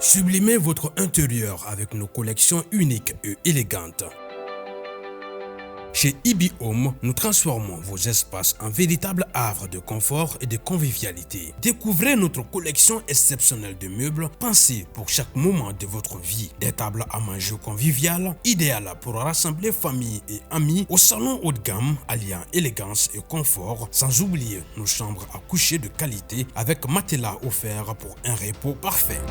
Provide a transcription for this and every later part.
Sublimez votre intérieur avec nos collections uniques et élégantes. Chez IB Home, nous transformons vos espaces en véritables havres de confort et de convivialité. Découvrez notre collection exceptionnelle de meubles pensés pour chaque moment de votre vie. Des tables à manger conviviales, idéales pour rassembler famille et amis au salon haut de gamme, alliant élégance et confort, sans oublier nos chambres à coucher de qualité avec matelas offert pour un repos parfait.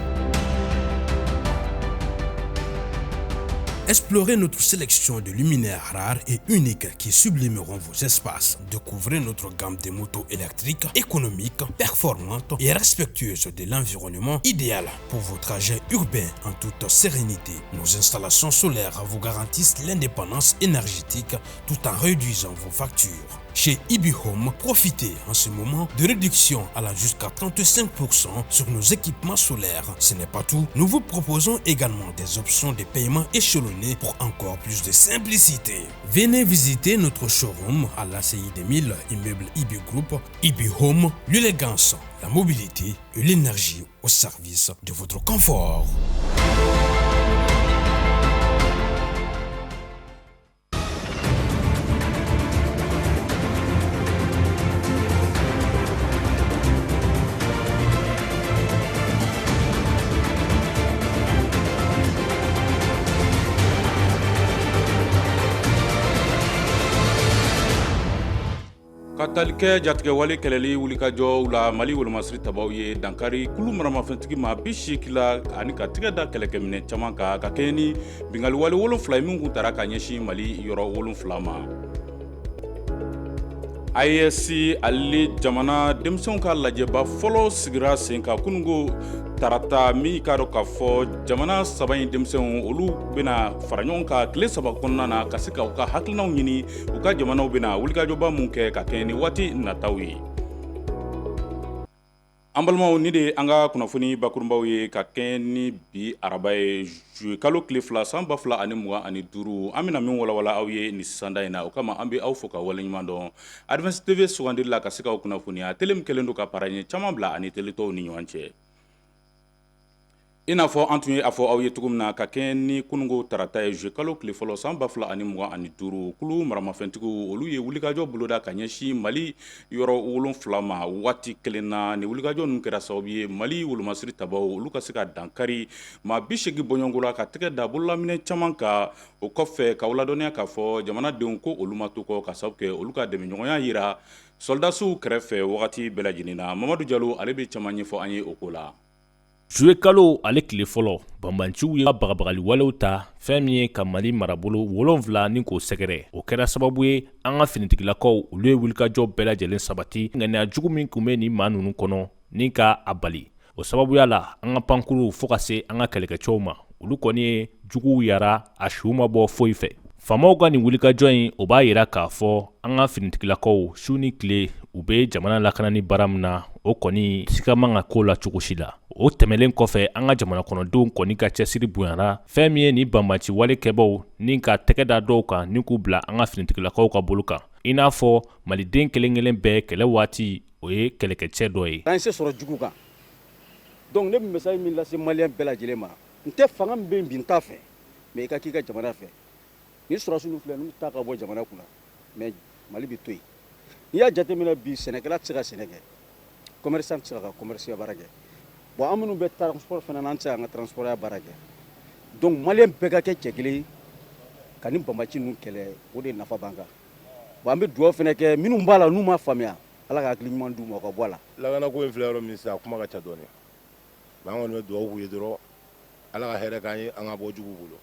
Explorez notre sélection de luminaires rares et uniques qui sublimeront vos espaces. Découvrez notre gamme de motos électriques, économiques, performantes et respectueuses de l'environnement, idéal pour vos trajets urbains en toute sérénité. Nos installations solaires vous garantissent l'indépendance énergétique tout en réduisant vos factures. Chez IB Home, profitez en ce moment de réduction allant jusqu'à 35% sur nos équipements solaires. Ce n'est pas tout, nous vous proposons également des options de paiement échelonnées pour encore plus de simplicité. Venez visiter notre showroom à l'ACI 2000, immeuble IB Group, IB Home, l'élégance, la mobilité et l'énergie au service de votre confort. Ka tali kɛ jatigɛwale kɛlɛli wulikajɔw la, Mali wolomasiri tabaw ye dankari kulu maramafɛntigi maa 80 la ani ka tigɛ da kɛlɛkɛminɛ caman kan, ka kɛɲɛ ni binkanniwale 7 ye min kun tara ka ɲɛsin Mali yɔrɔ 7 ma. AES ale jamana denmisɛnw ka lajɛba fɔlɔ sigira sen kan kununko tarata, min k'a dɔn k'a fɔ jamana saba in denmisɛnw olu bɛna fara ɲɔgɔn kan tile 3 kɔnɔna na ka se ka u ka hakilinaw ɲini u ka jamanaw bɛna wulikajɔba mun kɛ ka kɛɲɛ ni waati nataw ye. An balimaw, nin de ye an ka kunnafoni bakurunbaw ye ka kɛɲɛ ni bi araba ye, juillet kalo tile 2 san 2025. An bɛna min walawala aw ye nin sisanda in na, o kama an bɛ aw fo ka waleɲuman dɔn Advance TV sugandili la ka se k'aw kunnafoniya. Tele min kɛlen don ka para ɲɛ caman bila ani tele tɔw ni ɲɔgɔn cɛ. I n'a fɔ an tun ye a fɔ aw ye cogo min na, ka kɛɲɛ ni kununko tarata ye, juillet kalo tile fɔlɔ san 2025, kulu maramafɛntigiw olu ye wulikajɔ boloda ka ɲɛsin Mali yɔrɔ 7 ma waati kelen na. Ni wulikajɔ ninnu kɛra sababu ye Mali wolomasiri tabaw olu ka se ka dankari maa 80 bɔɲɔgɔnko la, ka tɛgɛ da bololaminɛ caman kan. O kɔfɛ, k'aw ladɔnniya k'a fɔ jamanadenw ko olu ma to kɔ, ka sababu kɛ olu ka dɛmɛɲɔgɔnya jira sɔrɔdasiw kɛrɛfɛ wagati bɛɛ lajɛlen na. Mamadu Jalo, ale bɛ caman ɲɛfɔ an ye o ko la. Juillet kalo ale tile fɔlɔ, banbanciw ye bagabagali walew ta, fɛn min ye ka Mali marabolo 7 ni k'o sɛgɛrɛ. O kɛra sababu ye an ka finitigilakaw olu ye wulikajɔ bɛɛ lajɛlen sabati, ŋaniya jugu min tun bɛ nin maa ninnu kɔnɔ ni ka a bali. O sababuya la, an ka pankuruw fo ka se an ka kɛlɛkɛcɛw ma, olu kɔni ye juguw yara, a su ma bɔ foyi fɛ. Faamaw ka nin wulikajɔ in, o b'a yira k'a fɔ an ka finitigilakaw su ni tile u bɛ jamana lakanani baara min na, o kɔni sika man ka ko la cogo si la. O tɛmɛnlen kɔfɛ, an ka jamana kɔnɔdenw kɔni ka cɛsiri bonyana, fɛn min ye nin banbanci wale kɛbaw ni ka tɛgɛ da dɔw kan ni k'u bila an ka finitigilakaw ka bolo kan. I n'a fɔ maliden kelen kelen bɛɛ kɛlɛ waati, o ye kɛlɛkɛcɛ dɔ ye. An ye se sɔrɔ jugu kan. Donc ne bɛ message min lase maliyɛn bɛɛ lajɛlen ma, n tɛ fanga min bɛ yen bi, n t'a fɛ, mais i ka k'i ka jamana fɛ. Ni sɔrɔdasi ninnu filɛ, n'u ta ka bɔ jamana kunna, mais Mali bɛ to yen. N'i y'a jateminɛ bi, sɛnɛkɛla tɛ se ka sɛnɛ kɛ, commerçant tɛ se ka commerce baara kɛ. Bon, an minnu bɛ transport fana na, an tɛ se k'an ka transport ya baara kɛ. Donc maliyɛn bɛɛ ka kɛ cɛ kelen ye ka nin banbaci ninnu kɛlɛ, o de nafa b'an kan. Bon, an bɛ dugawu fana kɛ minnu b'a la n'u ma faamuya, Ala ka hakili ɲuman d'u ma u ka bɔ a la. Lakanako in filɛ yɔrɔ min sisan, a kuma ka ca dɔɔnin, mais an kɔni bɛ dugawu k'u ye dɔrɔn, Ala ka hɛrɛ k'an ye, an ka bɔ jugu bolo.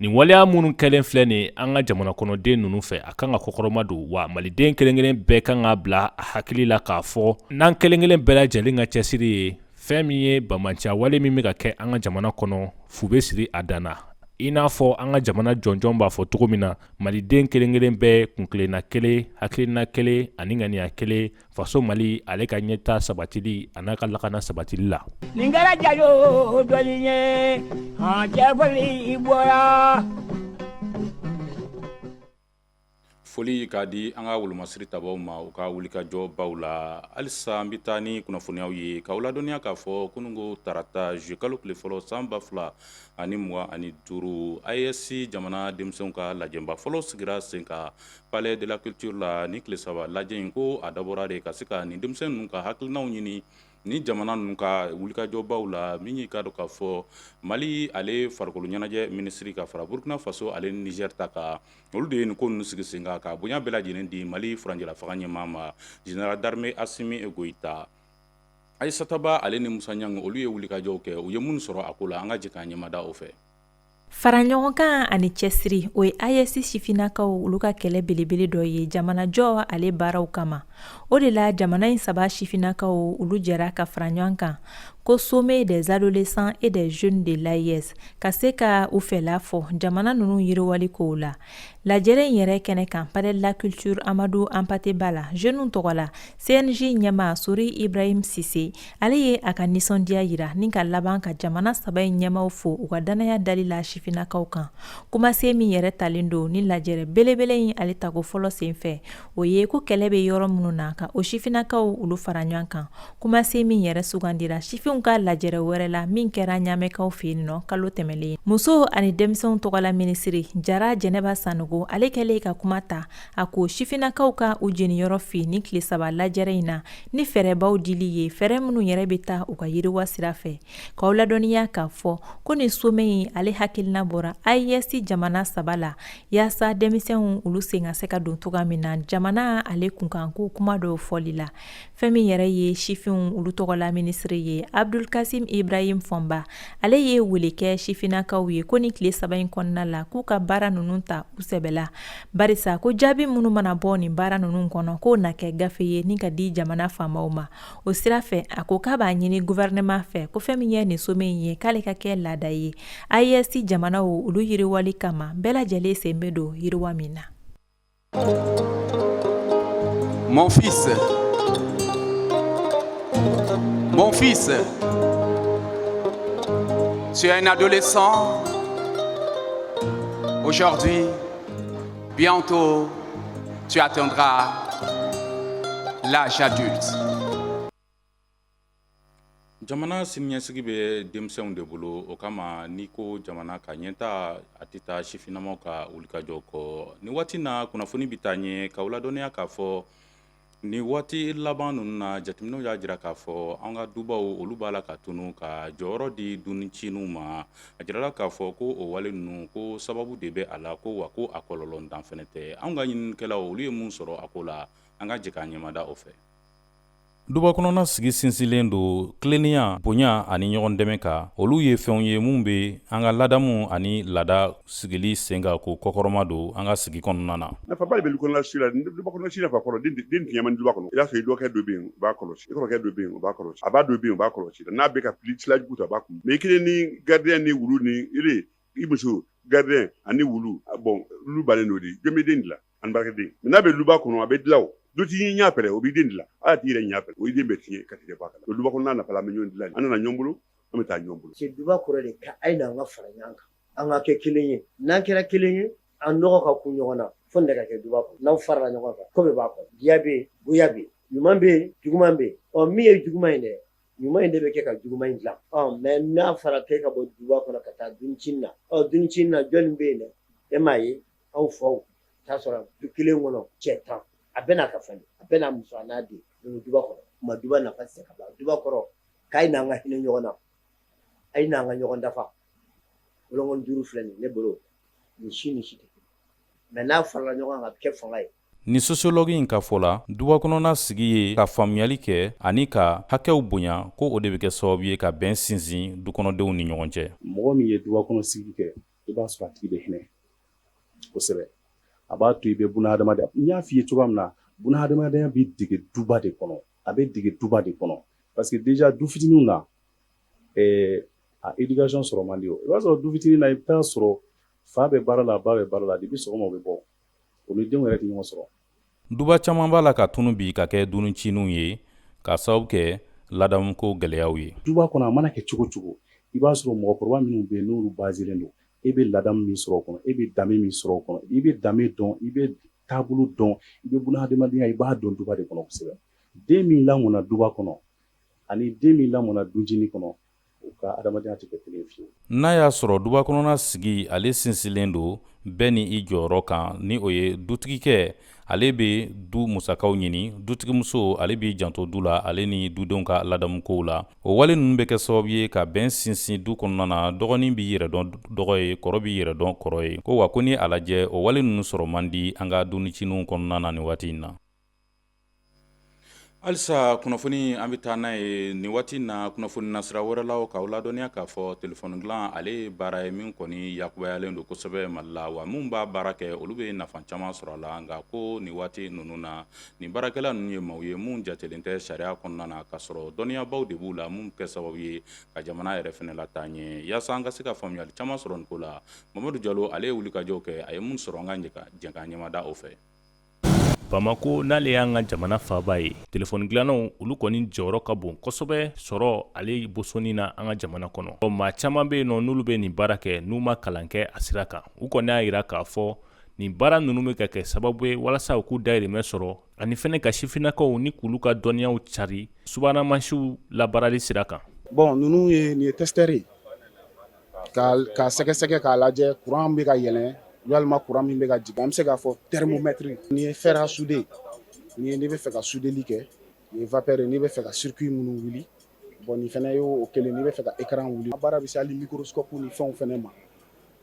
Nin waleya minnu kɛlen filɛ nin an ka jamana kɔnɔden ninnu fɛ, a kan ka kɔkɔrɔma don wa maliden kelen kelen bɛɛ kan ka bila a hakili la k'a fɔ n'an kelen kelen bɛɛ lajɛlen ka cɛsiri ye, fɛn min ye banbanciya wale min bɛ ka kɛ an ka jamana kɔnɔ, fu bɛ siri a dan na. I n'a fɔ an ka jamana jɔnjɔn b'a fɔ cogo min na, maliden kelen kelen bɛɛ kuntilenna kelen, hakilina kelen ani ŋaniya kelen, faso Mali ale ka ɲɛtaa sabatili a n'a ka lakana sabatili la. Nin kɛra jajo dɔli ye, hɔn cɛfɔli bɔra. Foli k'a di an ka wolomasiri tabaw ma u ka wulikajɔ baw la. Halisa an bɛ taa ni kunnafoniyaw ye k'aw ladɔnniya k'a fɔ kununko tarata juillet kalo tile fɔlɔ san 2025, AES jamana denmisɛnw ka lajɛba fɔlɔ sigira sen kan Palais de la culture la. Ni tile saba lajɛ in, ko a dabɔra de ka se ka nin denmisɛn ninnu ka hakilinaw ɲini ni jamana ninnu ka wulikajɔbaw la. Min y'i k'a dɔn k'a fɔ Mali ale farikolo ɲɛnajɛ minisiri ka fara Burkina Faso ale ni Niger ta kan, olu de ye nin ko ninnu sigi sen kan ka bonya bɛɛ lajɛlen di Mali furancɛla fanga ɲɛmaa ma, général d'armée Assimi Goïta. Aïssata Ba ale ni Musa Ɲang, olu ye wulikajɔw kɛ. U ye minnu sɔrɔ a ko la, an ka jɛ k'an ɲɛmada o fɛ. Fara ɲɔgɔn kan ani cɛsiri, o ye AES sifinnakaw olu ka kɛlɛ belebele dɔ ye jamanajɔ ale baaraw kama. O de la jamana in saba sifinnakaw olu jɛra ka fara ɲɔgɔn kan ko sommet des adolescents et des jeunes de l'AES, ka se ka u fɛla fɔ jamana ninnu yiriwali kow la. Lajɛrɛ in yɛrɛ kɛnɛ kan Palais de la culture Amadou Hampâté Bâ la, jeunes tɔgɔ la, CNJ ɲɛmaa Sori Ibrahim Sise, ale ye a ka nisɔndiya yira ni ka laban ka jamana saba in ɲɛmaaw fo u ka dannaya dali la sifinnakaw kan. Kumasen min yɛrɛ talen don ni lajɛrɛ belebele in ale tako fɔlɔ senfɛ, o ye ko kɛlɛ bɛ yɔrɔ minnu na, ka o sifinnakaw olu fara ɲɔgɔn kan. Kumasen min yɛrɛ sugandira sifinw ka lajɛrɛ wɛrɛ la min kɛra ɲamɛkaw fɛ yen nɔ kalo tɛmɛlen. Muso ani denmisɛnw tɔgɔla minisiri Jara Jɛnɛba Sanogo, ale kɛlen ka kuma ta, a ko sifinnakaw ka u jeniyɔrɔ fin ni tile saba lajɛrɛ in na ni fɛɛrɛbaw dili ye, fɛɛrɛ minnu yɛrɛ bɛ taa u ka yiriwa sira fɛ. K'aw ladɔnniya k'a fɔ ko nin sommet in ale hakilina bɔra AES jamana saba la, yaasa denmisɛnw olu sen ka se ka don cogoya min na jamana ale kunkanko kuma dɔw fɔli la. Fɛn min yɛrɛ ye sifinw olu tɔgɔla minisiri ye, Abdulkasim Ibrahim Fɔnba, ale ye wele kɛ sifinnakaw ye ko ni tile saba in kɔnɔna la, k'u ka baara ninnu ta u sɛbɛ la, barisa ko jaabi minnu mana bɔ nin baara ninnu kɔnɔ, k'o na kɛ gafe ye ni ka di jamana faamaw ma. O sira fɛ, a ko k'a b'a ɲini gouvernement fɛ ko fɛn min ye nin sommet in ye, k'ale ka kɛ laada ye AES jamanaw olu yiriwali kama, bɛɛ lajɛlen sen bɛ don yiriwa min na. Mon fils, mon fils, tu es un adolescent. Aujourd'hui, bientôt, tu atteindras l'âge adulte. Jamana siniɲɛsigi bɛ denmisɛnw de bolo. O kama, n'i ko jamana ka ɲɛta, a tɛ taa sifinnamaw ka wulikajɔ kɔ. Nin waati na, kunnafoni bɛ taa ɲɛ k'aw ladɔnniya k'a fɔ nin waati laban ninnu na, jateminɛw y'a jira k'a fɔ an ka dubaw olu b'a la ka tunu ka jɔyɔrɔ di dunicininw ma. A jirala k'a fɔ ko o wale ninnu, ko sababu de bɛ a la, ko wa ko a kɔlɔlɔntan fɛnɛ tɛ. Anw ka ɲininikɛlaw olu ye mun sɔrɔ a ko la, an ka jɛ k'an ɲɛmada o fɛ. Duba kɔnɔna sigi sinsinlen don tilennenya, bonya ani ɲɔgɔn dɛmɛ kan. Olu ye fɛnw ye minnu bɛ an ka ladamu ani laada sigili sen kan k'o kɔkɔrɔma don an ka sigi kɔnɔna na. Nafaba de bɛ dukɔnɔna sigi la. Dukɔnɔna sigi nafa kɔrɔ, den tiɲɛ man di duba kɔnɔ. I b'a sɔrɔ i dɔgɔkɛ dɔ bɛ yen, o b'a kɔlɔsi, i kɔrɔkɛ dɔ bɛ yen, o b'a kɔlɔsi, a ba dɔ bɛ yen, o b'a kɔlɔsi. N'a bɛ ka fili sira jugu ta, a b'a kun. Mais i kelen ni gardien ni wulu ni i muso, gardien ani wulu, bon, lu bannen don de, jɔn bɛ den dilan? Ani baarakɛden. N'a bɛ luba kɔnɔ, a bɛ dilan. O dɔ t'i ɲɛ pɛrɛ, o b'i den dilan. Ala t'i yɛrɛ ɲɛ pɛrɛ, o i den bɛ tiɲɛ ka tigɛ bɔ a kala. Luba kɔnɔna nafa la, an bɛ ɲɔgɔn dilan, an nana ɲɔgɔn bolo, an bɛ taa ɲɔgɔn bolo. C'est duba kɔrɔ de ka a ye n'an ka fara ɲɔgɔn kan, an ka kɛ kelen ye. N'an kɛra kelen ye, an nɔgɔ ka kun ɲɔgɔn na fo ne ka kɛ duba kɔnɔ. N'aw farala ɲɔgɔn kan, ko bɛɛ b'a kɔnɔ. Diya bɛ yen, goya bɛ yen, ɲuman bɛ yen, juguman bɛ yen. Ɔ, min ye juguman in dɛ, ɲuman in de bɛ kɛ ka juguman in dilan. Ɔ, mais n'a fɔra k'e ka bɔ duba kɔnɔ ka taa duncinin na, ɔ, duncinin na, jɔnni bɛ yen dɛ? E m'a ye, aw faw t'a sɔrɔ du kelen kɔnɔ cɛ 10, a bɛɛ n'a ka famille, a bɛɛ n'a muso, a n'a den bɛ duba kɔnɔ. Ma duba nafa tɛ se ka ban. Duba kɔrɔ k'a ye n'an ka hinɛ ɲɔgɔn na, a ye n'an ka ɲɔgɔn dafa. Bolokɔni duuru filɛ nin ne bolo, nin si ni si tɛ kelen, mais n'a farala ɲɔgɔn kan, a bɛ kɛ fanga ye. Ni sociologue in ka fɔ la, duba kɔnɔna sigi ye ka faamuyali kɛ ani ka hakɛw bonya, ko o de bɛ kɛ sababu ye ka bɛn sinsin dukɔnɔdenw ni ɲɔgɔn cɛ. Mɔgɔ min ye duba kɔnɔ sigi kɛ, i b'a sɔrɔ a tigi bɛ hinɛ kosɛbɛ. A b'a to i bɛ buna hadamadenya, n y'a f'i ye cogoya min na, buna hadamadenya bɛ dege duba de kɔnɔ, a bɛ dege duba de kɔnɔ, parce que déjà du fitininw na, a éducation sɔrɔ man di. O i b'a sɔrɔ du fitinin na, i bɛ taa sɔrɔ fa bɛ baara la, ba bɛ baara la, depuis sɔgɔma u bɛ bɔ, o ni denw yɛrɛ tɛ ɲɔgɔn sɔrɔ. Duba caman b'a la ka tunu bi ka kɛ dununcininw ye k'a sababu kɛ ladamuko gɛlɛyaw ye. Duba kɔnɔ, a mana kɛ cogo cogo, i b'a sɔrɔ mɔgɔkɔrɔba minnu bɛ yen, n'olu baselen don, e bɛ ladamu min sɔrɔ o kɔnɔ, e bɛ danbe min sɔrɔ o kɔnɔ, i bɛ danbe dɔn, i bɛ taabolo dɔn, i bɛ bunahadamadenya i b'a dɔn duba de kɔnɔ kosɛbɛ. Den min lamɔna duba kɔnɔ ani den min lamɔna duncinin kɔnɔ, u ka adamadenya tɛ kɛ kelen fiyewu. N'a y'a sɔrɔ duba kɔnɔna sigi ale sinsinlen don bɛɛ ni i jɔyɔrɔ kan, ni o ye dutigikɛ, ale bɛ du musakaw ɲini, dutigimuso ale b'i janto du la ale ni dudenw ka ladamukow la. O wale ninnu bɛ kɛ sababu ye ka bɛn sinsin du kɔnɔna na. Dɔgɔnin b'i yɛrɛ dɔn dɔgɔ ye, kɔrɔ b'i yɛrɛ dɔn kɔrɔ ye. Ko wa ko n'i a lajɛ, o wale ninnu sɔrɔ man di an ka duniciniw kɔnɔna na nin waati in na. Halisa kunnafoni an bɛ taa n'a ye nin waati na kunnafoni nasira wɛrɛ la, k'aw ladɔnniya k'a fɔ telefɔni dilan ale ye baara ye min kɔni yakubayalen don kosɛbɛ Mali la, wa minnu b'a baara kɛ olu bɛ nafa caman sɔrɔ a la. Nka ko nin waati ninnu na, nin baarakɛla ninnu ye maaw ye minnu jatelen tɛ sariya kɔnɔna na, k'a sɔrɔ dɔnniyabaw de b'u la minnu kɛ sababu ye ka jamana yɛrɛ fana lataa ɲɛ. Yaasa an ka se ka faamuyali caman sɔrɔ nin ko la, Mamadu Jalo ale ye wulikajɔw kɛ, a ye min sɔrɔ an ka jɛ k'an ɲɛmada o fɛ. Bamakɔ, n'ale y'an ka jamana faaba ye, telefɔni dilannaw olu kɔni jɔyɔrɔ ka bon kosɛbɛ sɔrɔ ale bosoni na an ka jamana kɔnɔ. Maa caman bɛ yen nɔ n'olu bɛ nin baara kɛ n'u ma kalan kɛ a sira kan. U kɔni y'a jira k'a fɔ nin baara ninnu bɛ ka kɛ sababu ye walasa u k'u dayirimɛ sɔrɔ ani fɛnɛ ka sifinnakaw ni k'olu ka dɔnniyaw cari subahana mansinw labaarali sira kan. Bon, ninnu ye nin ye testeur ye k'a sɛgɛsɛgɛ k'a lajɛ courant bɛ ka yɛlɛn walima courant min bɛ ka jigin. An bɛ se k'a fɔ thermomètre. Nin ye fer à souder, nin ye n'i bɛ fɛ ka soudeli kɛ. Nin ye vapeur ye, n'i bɛ fɛ ka circuit minnu wuli. Bon, nin fana y'o kelen, n'i bɛ fɛ ka écran wuli. Baara bɛ se hali microscope ni fɛnw fana ma.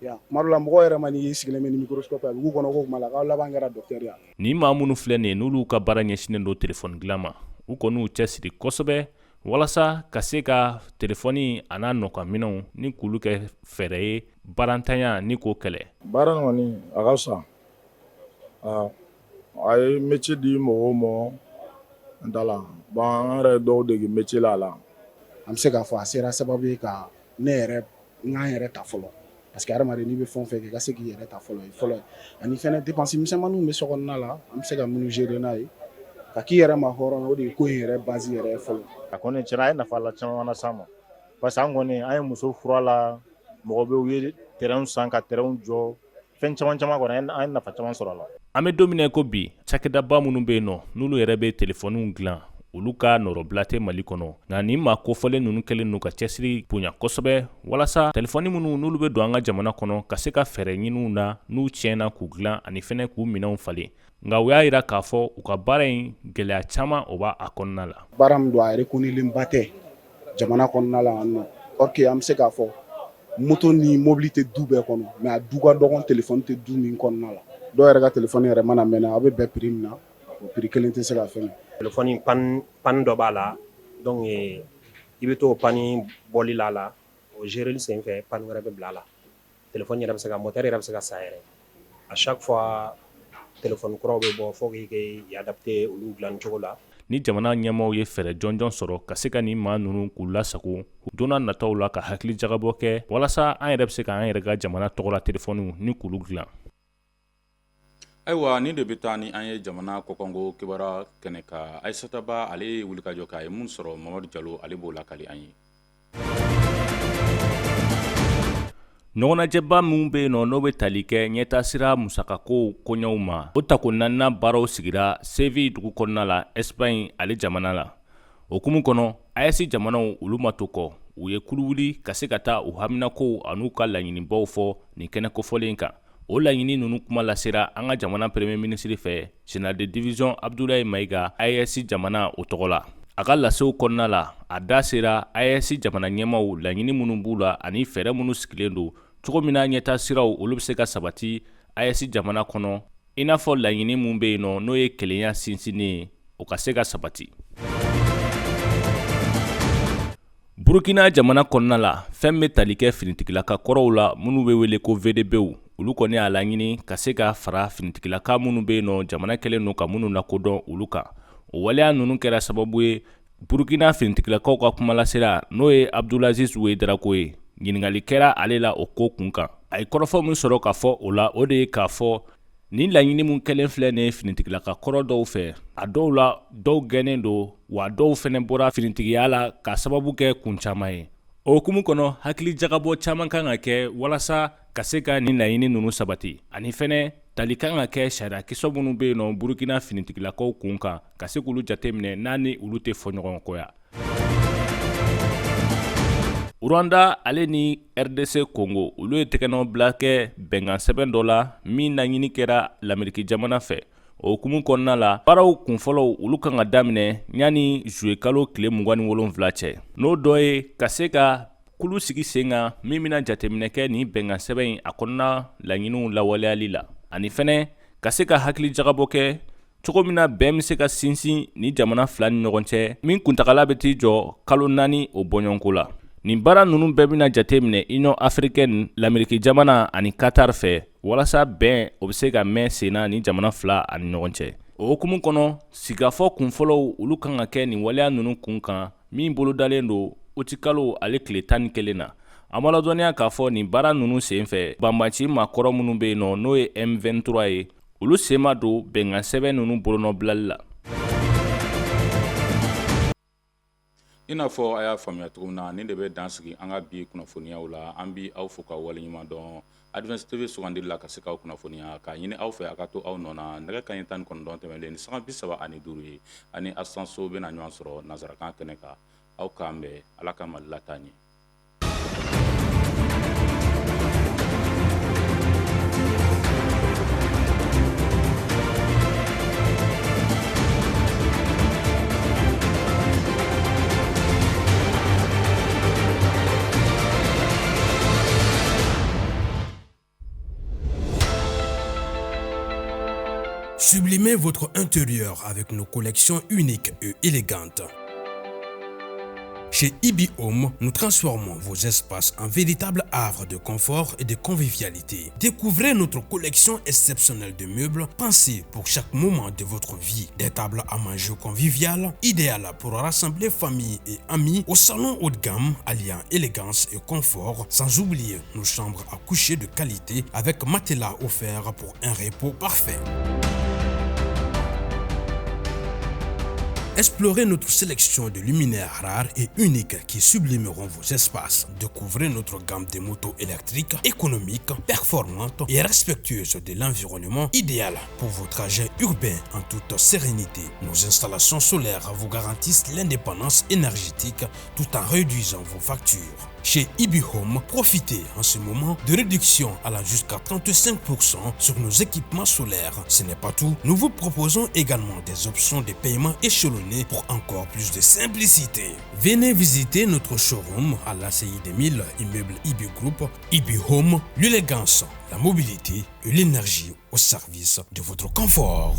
Tuma dɔ la, mɔgɔ yɛrɛ ma n'i sigilen bɛ ni microscope ye, a bɛ k'u kɔnɔ ko tuma la k'aw laban kɛra docteur ye. Nin maa minnu filɛ nin ye, n'olu ka baara ɲɛsinnen don telefɔni dilan ma, u kɔni y'u cɛsiri kosɛbɛ walasa ka se ka telefɔni a n'a nɔkanminɛnw ni k'olu kɛ fɛɛrɛ ye baarantanya ni k'o kɛlɛ. Baara in kɔni, a ka fisa. A ye métier di mɔgɔw ma n ta la. Bon, an yɛrɛ ye dɔw dege métier la a la. An bɛ se k'a fɔ a sera sababu ye ka ne yɛrɛ n k'an yɛrɛ ta fɔlɔ, parce que hadamaden, n'i bɛ fɛn o fɛn kɛ, i ka se k'i yɛrɛ ta fɔlɔ ye fɔlɔ ye. Ani fɛnɛ dépense misɛnmaninw bɛ sokɔnɔna la, an bɛ se ka minnu gérer n'a ye ka k'i yɛrɛ ma hɔrɔn, o de ye ko in yɛrɛ base yɛrɛ ye fɔlɔ. A kɔni tiɲɛna, a ye nafa la caman las'an ma, parce que an kɔni an ye muso furu a la, mɔgɔ bɛ u ye terrain san ka terrain jɔ, fɛn caman caman kɔni, an ye nafa caman sɔrɔ a la. An bɛ don min na ko bi, cakɛdaba minnu bɛ yen nɔ n'olu yɛrɛ bɛ telefɔniw dilan, olu ka nɔrɔbila tɛ Mali kɔnɔ. Nka nin maa kofɔlen ninnu kɛlen don ka cɛsiri bonya kosɛbɛ walasa telefɔni minnu n'olu bɛ don an ka jamana kɔnɔ, ka se ka fɛɛrɛ ɲini u na n'u tiɲɛna k'u dilan ani fɛnɛ k'u minɛnw falen. Nka u y'a jira k'a fɔ u ka baara in, gɛlɛya caman o b'a a kɔnɔna la. Baara min don, a reconnulenba tɛ jamana kɔnɔna la yan nɔ. Or que an bɛ se k'a fɔ moto ni mobili tɛ du bɛɛ kɔnɔ, mais a du ka dɔgɔn téléphone tɛ du min kɔnɔna la. Dɔw yɛrɛ ka téléphone yɛrɛ mana mɛnɛ, aw bɛ bɛn prix min na, o prix kelen tɛ se ka fɛn. Téléphone panne dɔ b'a la, donc i bɛ t'o panne bɔli la la, o géreli senfɛ, panne wɛrɛ bɛ bila a la. Téléphone yɛrɛ bɛ se ka, moteur yɛrɛ bɛ se ka sa yɛrɛ. À chaque fois téléphone kuraw bɛ bɔ, fo k'i k'i adapter olu dilanni cogo la. Ni jamana ɲɛmaaw ye fɛɛrɛ jɔnjɔn sɔrɔ ka se ka nin maa ninnu k'u lasago don nataw la, ka hakili jagabɔ kɛ walasa an yɛrɛ bɛ se k'an yɛrɛ ka jamana tɔgɔla telefɔniw ni k'olu dilan. Ayiwa, nin de bɛ taa ni an ye jamana kɔkanko kibaruya kɛnɛ kan. Ayisata Ba ale ye wulikajɔ kɛ, a ye mun sɔrɔ, Mamadu Jalo ale b'o lakali an ye. Ɲɔgɔnnajɛba minnu bɛ yen nɔ n'o bɛ tali kɛ ɲɛtaasira musakako koɲɛw ma, o tako naaninan baaraw sigira Séville dugu kɔnɔna la, Espagne ale jamana la. O hukumu kɔnɔ, AES jamanaw olu ma to kɔ, u ye kulu wuli ka se ka taa u haminakow an'u ka laɲinibaw fɔ nin kɛnɛ kofɔlen kan. O laɲini ninnu kuma lasera an ka jamana premier ministre fɛ, général de division Abdoulaye Maïga, AES jamana o tɔgɔ la. A ka lasew kɔnɔna la, a da sera AES jamana ɲɛmaaw laɲini minnu b'u la ani fɛɛrɛ minnu sigilen don cogo min na ɲɛtaa siraw olu bɛ se ka sabati AES jamana kɔnɔ, i n'a fɔ laɲini min bɛ yen nɔ n'o ye kelenya sinsinni ye, o ka se ka sabati. Burukina jamana kɔnɔna la, fɛn bɛ tali kɛ finitigilaka kɔrɔw la minnu bɛ wele ko VDBw, olu kɔni y'a laɲini ka se ka fara finitigilaka minnu bɛ yen nɔ jamana kɛlen don ka minnu lakodɔn olu kan. O waleya ninnu kɛra sababu ye Burukina finitigilakaw ka kumalasela, n'o ye Abdulaziz Ouédraogo ye, ɲininkali kɛra ale la o ko kun kan. A ye kɔrɔfɔ min sɔrɔ ka fɔ o la, o de ye k'a fɔ nin laɲini min kɛlen filɛ nin ye finitigilaka kɔrɔ dɔw fɛ, a dɔw la dɔw gɛnnen don, wa dɔw fɛnɛ bɔra finitigiya la ka sababu kɛ kun caman ye. O hukumu kɔnɔ, hakili jagabɔ caman kan ka kɛ walasa ka se ka nin laɲini ninnu sabati, ani fɛnɛ Tali kan ka kɛ sariyakisɛ minnu bɛ yen nɔ Burukina finitigilakaw kun kan ka se k'olu jateminɛ n'a ni olu tɛ fɔ ɲɔgɔn kɔ ya. Rwanda ale ni RDC Congo olu ye tɛgɛnɔbila kɛ bɛnkan sɛbɛn dɔ la min laɲini kɛra Lameriki jamana fɛ. O hukumu kɔnɔna la, baaraw kunfɔlɔw olu kan ka daminɛ yanni juillet kalo tile 27 cɛ. N'o dɔ ye ka se ka kulu sigi sen kan min bɛna jateminɛ kɛ nin bɛnkan sɛbɛn in a kɔnɔna laɲiniw lawaleyali la, ani fɛnɛ ka se ka hakili jagabɔ kɛ cogo min na bɛn bɛ se ka sinsin ni jamana fila ni ɲɔgɔn cɛ min kuntagala bɛ t'i jɔ kalo 4 o bɔɲɔgɔnko la. Nin baara ninnu bɛɛ bɛna jateminɛ Union africaine, Lameriki jamana ani Qatar fɛ walasa bɛn o bɛ se ka mɛn senna ni jamana fila ani ɲɔgɔn cɛ. O hukumu kɔnɔ, sigikafɔ kunfɔlɔw olu kan ka kɛ nin waleya ninnu kun kan min bolodalen don utikalo ale tile 11 na. An b'a ladɔnniya k'a fɔ nin baara ninnu senfɛ, banbanci maakɔrɔ minnu bɛ yen nɔ n'o ye M23 ye, olu sen ma don bɛnkan sɛbɛn ninnu bolonɔbilali la. I n'a fɔ a y'a faamuya cogo min na, nin de bɛ dan sigi an ka bi kunnafoniyaw la. An bɛ aw fo ka waleɲuman dɔn Advance TV sugandili la ka se k'aw kunnafoniya, k'a ɲini aw fɛ a ka to aw nɔ na. Nɛgɛ kanɲɛ 19 tɛmɛnlen ni sanga 35 ye, ani Asanso bɛna ɲɔgɔn sɔrɔ nansarakan kɛnɛ kan. Aw k'an bɛn. Ala ka Mali lataa ɲɛ. Sublimez votre intérieur avec nos collections uniques et élégantes. Chez Ibi Home, nous transformons vos espaces en véritables havres de confort et de convivialité. Découvrez notre collection exceptionnelle de meubles pensés pour chaque moment de votre vie. Des tables à manger conviviales, idéales pour rassembler famille et amis au salon haut de gamme, alliant élégance et confort, sans oublier nos chambres à coucher de qualité avec matelas offert pour un repos parfait. Explorez notre sélection de luminaires rares et uniques qui sublimeront vos espaces. Découvrez notre gamme de motos électriques, économiques, performantes et respectueuses de l'environnement, idéal pour vos trajets urbains en toute sérénité. Nos installations solaires vous garantissent l'indépendance énergétique tout en réduisant vos factures. Chez Ibi Home, profitez en ce moment de réduction allant jusqu'à 35% sur nos équipements solaires. Ce n'est pas tout, nous vous proposons également des options de paiement échelonnées pour encore plus de simplicité. Venez visiter notre showroom à l'ACI 2000, immeuble Ibi Group, Ibi Home, l'élégance, la mobilité et l'énergie au service de votre confort.